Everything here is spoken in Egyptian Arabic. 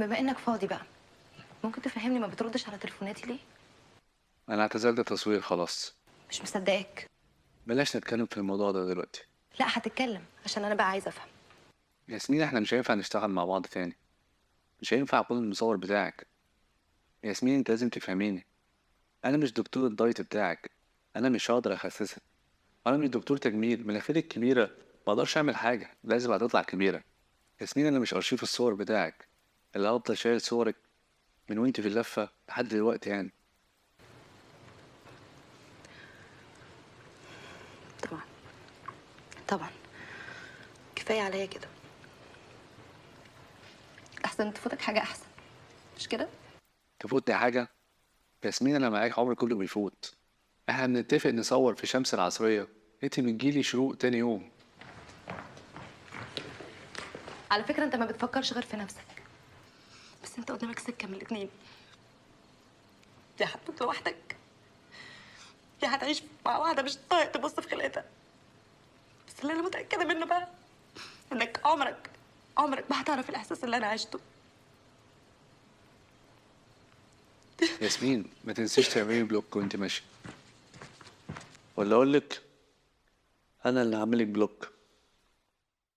بما انك فاضي بقى، ممكن تفهمني ما بتردش على تليفوناتي ليه؟ انا اعتزلت التصوير خلاص. مش مصدقاك. بلاش نتكلم في الموضوع ده دلوقتي. لا هتتكلم، عشان انا بقى عايزه افهم. ياسمين احنا مش هينفع نشتغل مع بعض تاني، مش هينفع اكون المصور بتاعك. ياسمين انت لازم تفهميني، انا مش دكتور الدايت بتاعك، انا مش هقدر اخسسك، انا مش دكتور تجميل، مناخيري الكبيرة ما اقدرش اعمل حاجة، لازم هتطلع كبيرة. ياسمين انا مش ارشيف الصور بتاعك اللي هفضل شايل صورك من وانت في اللفة لحد دلوقتي يعني. طبعا طبعا كفاية عليا كده، احسن تفوتك حاجة احسن، مش كده؟ تفوتني حاجة؟ ياسمين انا معاك عمري كله بيفوت. احنا بنتفق نصور في شمس العصرية، انت بتجيلي شروق تاني يوم. على فكرة انت ما بتفكرش غير في نفسك، بس انت قدامك سكة من الاتنين، يا هتموت لوحدك يا هتعيش مع واحدة مش طايق تبص في خلقتها. بس اللي انا متأكدة منه بقى انك عمرك عمرك ما هتعرف الاحساس اللي انا عشته. ياسمين ما تنسيش تعملي block وانت ماشية، ولا اقول لك انا اللي هعملك block.